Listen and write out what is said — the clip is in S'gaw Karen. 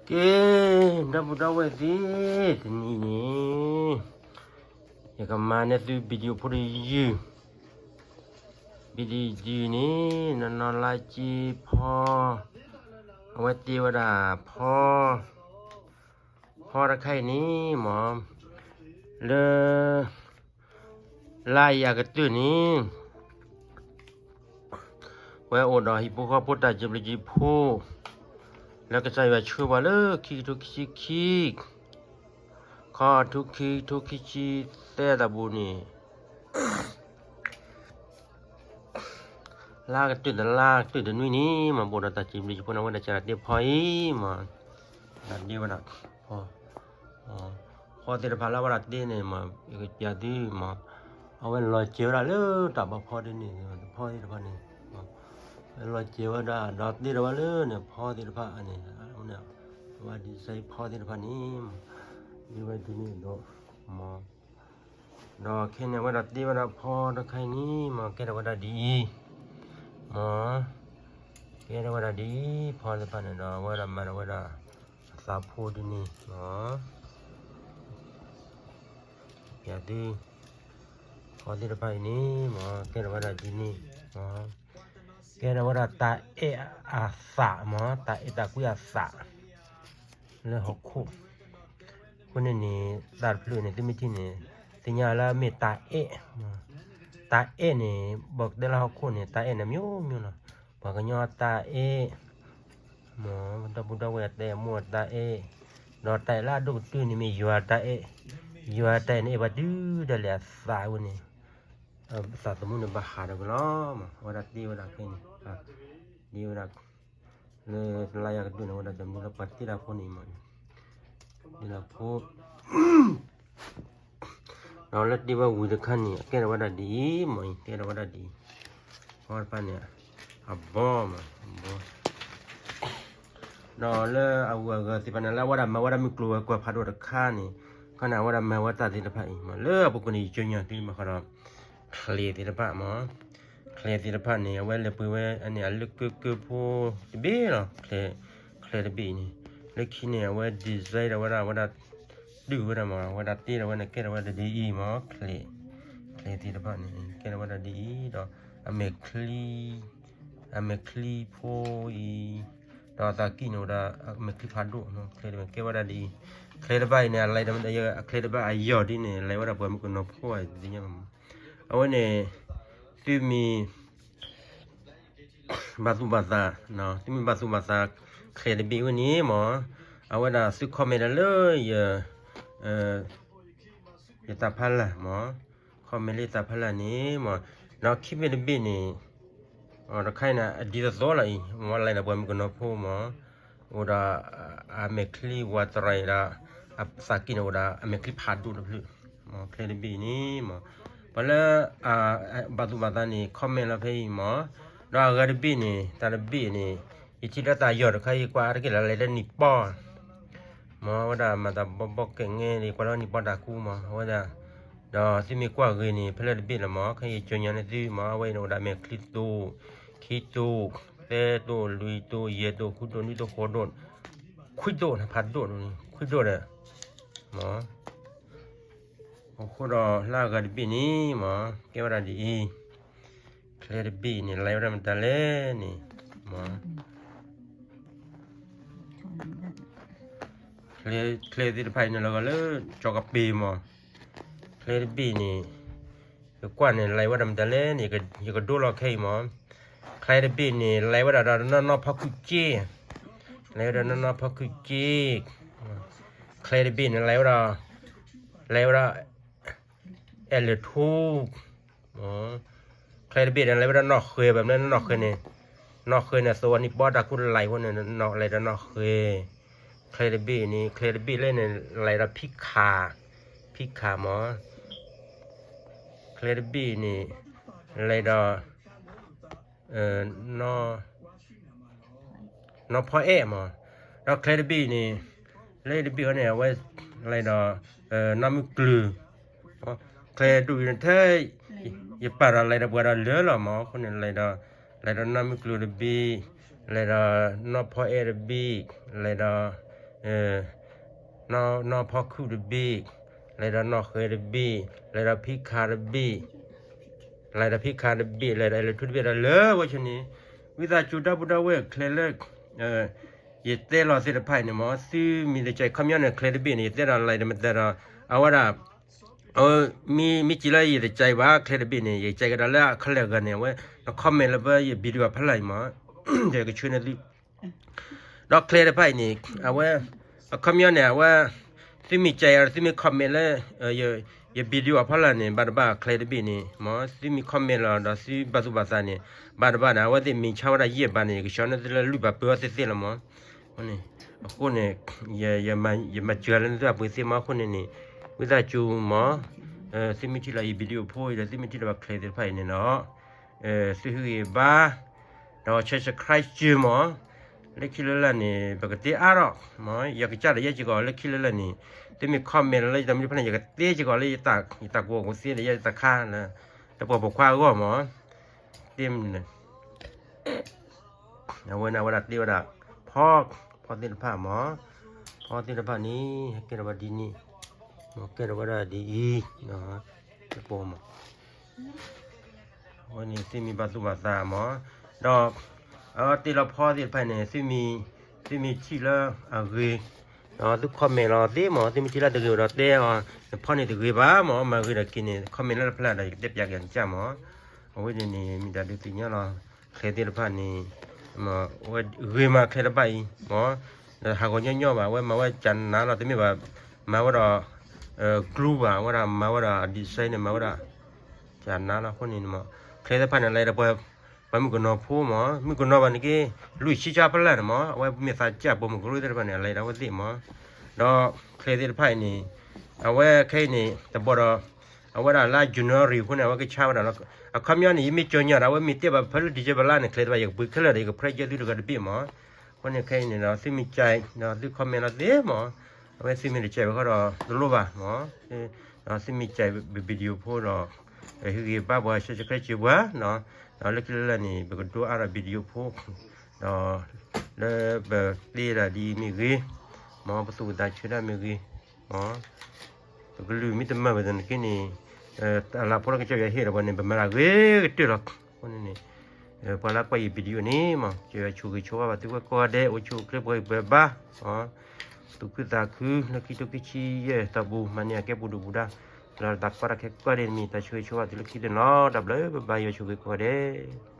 ကဲ, ဒီပုၢ်ဒီဝဲၢ်သ့ၣ်, တနံၤအံၤန့ၣ် ယကမၤန့ၢ်သု video ဖိတယုၢ်, video တယုၢ်န့ၣ် နီၢ်နီၢ်လါက့ဖီ, အဝဲတ့ဝဲဒၣ်ဖီ, ဖီတခါအံၤန့ၣ်မ့ၢ် လၢ လါအံၤအကတၢၢ်န့ၣ် ဝဲအိၣ်ဒီးဟံၣ်ဖိဃီဖိတၢ်စံးဘျုးစံးဖှိၣ် လၢကစၢ်ယွၤဆှၢပှၤလၢခံကထိခံဆံခံ, ခီ ခံကထိခံဆံသၢသးဘိန့ၣ် လါကတၢၢ်တလါကတၢၢ်တနွံန့ၣ် မ့ၢ်ဘၣ်အိၣ်ဒီးတၢ်စံးဘျုးစံးဖှိၣ်န့ၣ် အဝဲဒၣ်ကတ့ဖီအံၤမ့ၢ် ဒၣ်ဒ့ဝဲဒၣ်ဖီ, ဖီသ့ၣ်တဖၣ်လၢအဝဲဒၣ်တ့န့ၣ်မ့ၢ် ယကစံးသုမ့ၢ် အဝဲလီၤစဲၤဝဲဒၣ်လၢတၢ်ဘီဖီဒ်န့ၣ် ဖီသ့ၣ်တဖၣ်န့ၣ် လီၤစဲၤဝဲဒၣ် ဒီးတ့ထီၣ်ဝဲလၢန့ၣ် ဖီသ့ၣ်တဖၣ်န့ၣ် အဝဲဒၣ်စဲၤဖီသ့ၣ်တဖၣ်န့ၣ် ဒ့ဝဲဒ်န့ၣ်ဒီး မ့ၢ် ဒီးခဲန့ၣ် အဝဲဒၣ်တ့ဝဲဒၣ်ဖီတခါအံၤန့ၣ် မ့ၢ်ကဲထီၣ်ဝဲဒၣ်ဒ်အံၤ, မ့ၢ် ကဲထီၣ်ဝဲဒၣ်ဒ်အံၤ ဖီသ့ၣ်တဖၣ်န့ၣ်ဒီး အဝဲဒၣ်မၤထီၣ်ဝဲဒၣ်အသးဖိဒ်န့ၣ် မ့ၢ် ယၤသု ဖီသ့ၣ်တဖၣ်အံၤန့ၣ် မ့ၢ်ကဲထီၣ်ဝဲဒၣ်ဒ်န့ၣ် မ့ၢ် ကဲထီၣ်ဝဲဒၣ်တၢ်အဲၣ်အသး မ့ၢ် တၢ်အဲၣ်တၢ်ကွံအသး လၢဟီၣ်ခိၣ် အဃိန့ၣ်န့ၣ် တၢ်တဖျၢၣ်န့ၣ် သုမ့ၢ်ထံၣ်န့ၣ် သ့ၣ်ညါလၢအမ့ၢ်တၢ်အဲၣ်, တၢ်အဲၣ်န့ၣ် ဘၣ်ကတဲလၢဟီၣ်ခိၣ်န့ၣ် တၢ်အဲၣ်န့ၣ်မျိုးမျိုးလီၤ. ပှၤကညီတၢ်အဲၣ်, မ့ၢ် ဒီပုၢ်ဒီဝဲၢ်တၢ်အဲၣ် မိၢ်တၢ်အဲၣ်, ဒီးတၢ်အဲၣ်လၢအဒိၣ်ကတၢၢ်န့ၣ်မ့ၢ်ယွၤတၢ်အဲၣ်, ယွၤတၢ်အဲၣ်န့ၣ် အဲၣ်ပှၤတုၤဒၣ်လဲာ်အသးဝဲန့ၣ် သးသမူန့ၣ်ဘၣ်ဟးထီၣ်က့ၤလီၤ. မ့ၢ် အဝဲဒၣ်တ့ဝဲဒၣ်ခဲအံၤန့ၣ် တ့ဝဲဒၣ် လၢတလါယၤကဒုန့ၣ် အဝဲဒၣ်တမူလၢပှၤတ့တၢ်ဖိန့ၣ်မ့ၢ် တ့တၢ်ဖိ ဒီးလၢတ့ဝဲဝံၤတခါန့ၣ် အကဲထီၣ်ဝဲဒၣ်ဒ်အံၤမ့ၢ် ကဲထီၣ်ဝဲဒၣ်ဒ်အံၤ ဖီတဖၣ်န့ၣ် အဘီမ့ၢ် အဘီ ဒီးလၢအဂုၤအဂၤသ့ၣ်တဖၣ်န့ၣ် လၢအဝဲဒၣ်မၤဝဲဒၣ်မုၢ်ကျိၤဝဲၤကွာ်ဖးဒိၣ်တခါန့ၣ် ခီန့ၣ် အဝဲဒၣ်မၤဝဲတၢ်သ့ၣ်တဖၣ်အံၤမ့ၢ် လၢအပူၤကွံာ်န့ၣ် ယကၠိညါသုမ့ၢ်ဃီဒီး ချဲးသ့ၣ်တဖၣ်မ့ၢ် ချဲးသ့ၣ်တဖၣ်န့ၣ် အဝဲလဲၤပှ့ၤဝဲန့ၣ် အလၢကၢကၢဖိတဘ့ၣ်လီၤ. ချဲးတဘ့ၣ်အံၤန့ၣ် လၢခံန့ၣ် အဝဲ design ဒီးဝဲဒၣ် အဝဲဒၣ် ဒုးဝဲဒၣ်မ့ၢ် အဝဲဒၣ်တ့ဒီးဝဲန့ၣ် ကဲထီၣ်ဝဲဒၣ်ဒ်အံၤမ့ၢ် ချဲး ချဲးသ့ၣ်တဖၣ်န့ၣ် ကဲထီၣ်ဝဲဒၣ်ဒ်အံၤဒီး အမဲာ်ချံ အမဲာ်ချံဖိအံၤ ဒီးအသးကံၢ်န့ၣ်ဝဲဒၣ် အမဲာ်ချံဖးဒိၣ် ချဲးတဘ့ၣ်ကဲဝဲဒၣ်ဒ်အံၤ ချဲးတဘ့ၣ်အံၤန့ၣ် အလဲၤဒီး ချဲးတဘ့ၣ်အယီၢ်ဒ်န့ၣ် လဲၤဝဲဒၣ်ပှၤမုၣ်ကနီၤဖိအံၤ သ့ၣ်ညါမ့ၢ် အဝဲန့ၣ် သုမ့ၢ် ဘၣ်သူၣ်ဘၣ်သး သုမ့ၢ်ဘၣ်သူၣ်ဘၣ်သး ချဲးတဘ့ၣ်ဝဲန့ၣ်မ့ၢ် အဝဲဒၣ်သု comment လၢ ယတၢ်ဖးလၢ်မ့ၢ် comment လၢယတၢ်ဖးလၢ်န့ၣ်မ့ၢ် ဒီးခံဘ့ၣ်တဘ့ၣ်န့ၣ် တခါအံၤန့ၣ် အဒ်သိးသိးလီၤအံၤ မ့ၢ်လဲၤဒီးပှၤမုၣ်ကနီၤဖိမ့ၢ် အိၣ်ဒီး အမဲာ်ချံဝးတရံးဒီး အသးကံၢ်န့ၣ်အိၣ်ဒီး အမဲာ်ချံဖးဒိၣ်တဖျၢၣ် မ့ၢ် ချဲးတဘ့ၣ်အံၤန့ၣ်မ့ၢ် ပှၤလၢ ဘၣ်သူၣ်ဘၣ်သးန့ၣ် comment လီၤဖဲအံၤမ့ၢ် ဒီးအဂၤတဘ့ၣ်န့ၣ် တၢ်တဘ့ၣ်န့ၣ် ယထံၣ်လၢတၢ်ယီၢ်တခါ ယကွၢ်တက့ၢ်လၢလဲၤလၢနံၣ်ပီၢ် မ့ၢ် အဝဲဒၣ်မၤတၢ်ဘီဘီကဲၣ်ကဲၣ်န့ၣ် ကွၢ်လၢနံၣ်ပီၢ်တၢ်ကူမ့ၢ် အဝဲဒၣ် ဒီးသုမ့ၢ်ကွၢ်ဂ့ၤန့ၣ် ဖဲလဲၣ်တဘ့ၣ်လီၤမ့ၢ် ခဲအံၤယကၠိညါန့ၢ်သုမ့ၢ် အဝဲအံၤန့ၣ်အိၣ်ဒီးမဲာ်ချံသိး ခံသိး သၢသိး လွံၢ်သိး ယဲၢ်သိး ဃုသိး နွံသိး ဃိးသိး ခွံသိး ဖးဒိၣ် ခွံသိးဒီး မ့ၢ် အဃိဒီးလၢအဂၤတဘ့ၣ်န့ၣ်မ့ၢ် ကဲဝဲဒၣ်ဒ်အံၤ ချဲးတဘ့ၣ်န့ၣ် လဲၤဝဲဒၣ်မတၤလဲၣ်န့ၣ် မ့ၢ် ချဲးသ့ၣ်တဖၣ်အံၤန့ၣ်လီၤဂာ်လၢ ကၠီကပ့ၤမ့ၢ် ချဲးတဘ့ၣ်န့ၣ် ယကွၢ်န့ၣ် လဲၤဝဲဒၣ်မတၤလဲၣ်န့ၣ် ယကဒိလီၤခဲအံၤမ့ၢ် ချဲးတဘ့ၣ်န့ၣ် လဲၤဝဲဒၣ်ဒီးနီၢ်နီၢ်ဖီခုက့ လဲၤဝဲဒၣ်နီၢ်နီၢ်ဖီခုက့ ချဲးတဘ့ၣ်န့ၣ် လဲၤဝဲဒၣ် လဲၤဝဲဒၣ် အဲၣ်လၢထူ ချဲးတဘ့ၣ်န့ၣ် လဲၤဝဲဒၣ်နီၢ်ဃဲၤ ဘၣ်မနုၤနီၢ်ဃဲၤန့ၣ် နီၢ်ဃဲၤန့ၣ် သိးအနံၣ်ပီၢ်တၢ်ကူတလံၤဖိန့ၣ် လဲၤဒီးနီၢ်ဃဲၤ ချဲးတဘ့ၣ်န့ၣ် ချဲးတဘ့ၣ်လၢန့ၣ် လဲၤဒီးဖံခး ဖံခးမ့ၢ် ချဲးတဘ့ၣ်န့ၣ် လဲၤဒီး နီၢ်ဖီအဲၣ်မ့ၢ် ဒီးချဲးတဘ့ၣ်န့ၣ် လၢတဘ့ၣ်အံၤန့ၣ် အဝဲလဲၤဒီး နီၢ်မုၢ်ကျုၤ ချဲးတဘ့ၣ်န့ၣ်ထဲ ယပာ်ဒီးလဲၤဒီးပှၤဒီးလၢလီၤမ့ၢ် အဃိန့ၣ် လဲၤဒီး လဲၤဒီးနီၢ်မုၢ်ကျုၤတဘ့ၣ် လဲၤဒီးနီၢ်ဖီအဲၣ်တဘ့ၣ် လဲၤဒီး နီၢ်ဖီခုၣ်တဘ့ၣ်, လဲၤဒီးနီၢ်ဃဲတဘ့ၣ်, လဲၤဒီးဖံခါတဘ့ၣ်, လဲၤဒီးဖံခါတဘ့ၣ်, လဲၤဒီးအဲလထူတဘ့ၣ် ဒီးလၢဝဲဆိန့ၣ်, ဝံသးစူၤဒီပုၢ်ဒီဝဲၢ်ချဲလၢ ယတဲလီၤသ့ၣ်တဖၣ်အံၤန့ၣ်မ့ၢ် သုမ့ၢ်တကဲ comment န့ၣ် ချဲတဘ့ၣ်န့ၣ် ယတဲဒီး like ဒီးမတၤဒီး အဝဲဒၣ် မ့ၢ်စံးလၢယတကဲဘၣ် ချဲတဘ့ၣ်န့ၣ် ယကဲကဒီးလၢအခဲလၢာ်ဂၤန့ၣ် အဝဲ န comment လၢပယ video အဖီလာ်အံၤမ့ၢ် ယကဆှၢန့ၢ်သု ဒီးချဲတဖၣ်အံၤန့ၣ် အဝဲ အခီပညီန့ၣ် အဝဲ သုမ့ၢ်ကဲဒီး သုမ့ၢ် comment လၢ ယ video အဖီလာ်န့ၣ် ဘၣ်တဘၣ်ချဲတဘ့ၣ်န့ၣ် မ့ၢ်သုမ့ၢ် comment လီၤဒီးသုဘၣ်သူၣ်ဘၣ်သးန့ၣ် ဘၣ်တဘၣ်ဒီး အဝဲသ့ၣ်မ့ၢ်ဆါဝဲဒၣ်ယဲၢ်ဘးန့ၣ် ယကဆှၢန့ၢ်သုလၢလုၢ်ဘၣ်ပၢအီၤသ့ၣ်သ့ၣ်လီၤမ့ၢ် အဃိန့ၣ် ယမၤစၢၤလၢသုအပှ့ၤသ့ၣ်မ့ၢ်အဃိန့ၣ်န့ၣ် ဝံသးစူၤမ့ၢ် သုမ့ၢ်ထံၣ်လီၤယ video ဖိအံၤဒီး သုမ့ၢ်ထံၣ်လီၤဘၣ်ချဲသ့ၣ်တဖၣ်အံၤန့ၣ်ဒီး သုဟ့ၣ်ဂံၢ်ဘါ ဒီး subscribe စၢၤမ့ၢ် လၢခံလၢလာ်န့ၣ် ပကတဲအါထီၣ်မ့ၢ် ယကစၢ်ဒီးယဲၢ်စ့ၢ်ကီးလၢခံလၢလာ်န့ၣ် သုမ့ၢ် comment လၢယတၢ်မနုၤတဖၣ်န့ၣ် ယကတဲစ့ၢ်ကီးလၢယတၢ်ကူၣ်ဘၣ်ကူၣ်သ့ဒီးယတၢ်ခါလၢ တပှၤပိာ်ခွါအဂီၢ်မ့ၢ် သ့ၣ်မနုၤ အဝဲန့ၣ် အဝဲဒၣ်တ့ဝဲဒၣ် ဖီ ဖီသ့ၣ်တဖၣ်မ့ၢ် ဖီသ့ၣ်တဖၣ်န့ၣ် ဟဲကဲထီၣ်ဝဲဒ်န့ၣ် မ့ၢ်ကဲထီၣ်ဝဲဒၣ်ဒ်အံၤ တပီၤမ့ၢ် အဝဲန့ၣ် သုမ့ၢ်ဘၣ်သူၣ်ဘၣ်သးမ့ၢ် ဒီး အဝဲတ့လီၤဖီသ့ၣ်တဖၣ်န့ၣ် သုမ့ၢ် သုမ့ၢ်ထံၣ်လၢအဂ့ၤ ဒီးသု comment လီၤသ့မ့ၢ် သုမ့ၢ်ထံၣ်လၢတဂ့ၤဒီးတဲအီၤ နဖီန့ၣ်တဂ့ၤဘၣ်မ့ၢ် မၤဂ့ၤဒီးက့ၤန့ၣ် comment လၢတဖျါဒီး ယကတဲပၠးက့ၤနကၢ်မ့ၢ် အဝဲန့ၣ်န့ၣ် မ့ၢ်တၢ်ဒုးသ့ၣ်ညါလီၤ ချဲသ့ၣ်တဖၣ်န့ၣ် မ့ၢ် အဝဲဂ့ၤမးချဲတဖၣ်အံၤမ့ၢ် ဒီးဟးဂီၤညီညီဘၣ် အဝဲမၤဝဲကနါလီၤ တမ့ၢ်ဘၣ် မၤဝဲဒီး glue ဘၣ် အဝဲဒၣ်မၤဝဲဒီးအ design န့ၣ် မၤဝဲဒၣ် ကနါလီၤ အဃိန့ၣ်မ့ၢ် ချဲသ့ၣ်တဖၣ်န့ၣ် လဲၤဒီးပှၤ ပှၤမုၣ်ကနီၤဖိမ့ၢ် မုၣ်ကနီၤဘၣ်န့ၣ်က့ လွံၢ်ဆံကၠါဖီလာ်န့ၣ်မ့ၢ် အဝဲမ့ၢ်သးစၢ်ပိာ်မုၣ်ကရူၢ်သ့ၣ်တဖၣ်န့ၣ် အလဲၤဒၣ်ဝဲသ့ၣ်မ့ၢ် ဒီးချဲသ့ၣ်တဖၣ်အံၤန့ၣ် အဝဲခဲအံၤန့ၣ် တဘီဒီး အဝဲဒၣ်လါ January အဃိန့ၣ် အဝဲကဆါဝဲဒၣ်လီၤ အခီပညီန့ၣ် ယမ့ၢ်ကၠီညါဒီး အဝဲမ့ၢ်တဲဘၣ်ဖဲလၢ December လါန့ၣ် ချဲသ့ၣ်တဖၣ် ယကပှ့ၤခဲလၢာ်ဒီး ယကဖျဲကဲသုတဂၤတဘ့ၣ်မ့ၢ် အဃိန့ၣ်ခဲအံၤန့ၣ်ဒီး သုမ့ၢ်ကၠါဒီးသု comment လီၤသ့မ့ၢ် အဝဲသုမ့ၢ်တကၠါဘၣ်ဃီဒီး တလိၣ်ဘၣ်မ့ၢ် ဒီးသုမ့ၢ်ကၠါ video ဖိဒီး ဟ့ၣ်ဂံၢ်ဘါပှၤ subscribe စၢၤပှၤ ဒီးလၢခံလၢလာ်န့ၣ် ပကဒိအါဒီး video ဖိ ဒီး လၢပသ့ဒၣ်ဒ်အံၤမ့ၢ်ဂ့ၤ မ့ၢ်ပသူၣ်ပသးဆၢဒၣ်မ့ၢ်ဂ့ၤ မ့ၢ် ပကလုၢ်မ့ၢ်တမၤဝဲသနာ်က့န့ၣ် တၢ်လၤဖိလၢကစၢ်ယွၤဟ့ၣ်ဒီးပှၤန့ၣ် ပမၤတၢ်ဂ့ၤကတၢၢ်လီၤ. အဃိန့ၣ်န့ၣ် ပှၤလၢကွၢ်ယ video န့ၣ်မ့ၢ် ကစၢ်ယွၤဆိၣ်ဂ့ၤဆိၣ်ဝါဘၣ်သုဝဲကိးဂၤဒဲး အိၣ်ဆူၣ်အိၣ်ချ့ပှဲၤဂံၢ်ပှဲၤဘါ သူၣ်ခုသးခု လၢခံကထိခံဆံယဲၢ်သီပူၤ မၤန့ၢ်အကဲပူၤဒုၣ်ပူၤဒါ လၢတၢ်ကီတၢ်ခဲကိးဂၤဒဲးန့ၣ်မ့ၢ် တၢ်ဆိၣ်ဂ့ၤဆိၣ်ဝါသုလၢခံသ့ၣ်န့ၣ်လီၤ. တၢ်ဘျုး bye bye ယွၤဆိၣ်ဂ့ၤကိးဂၤဒဲး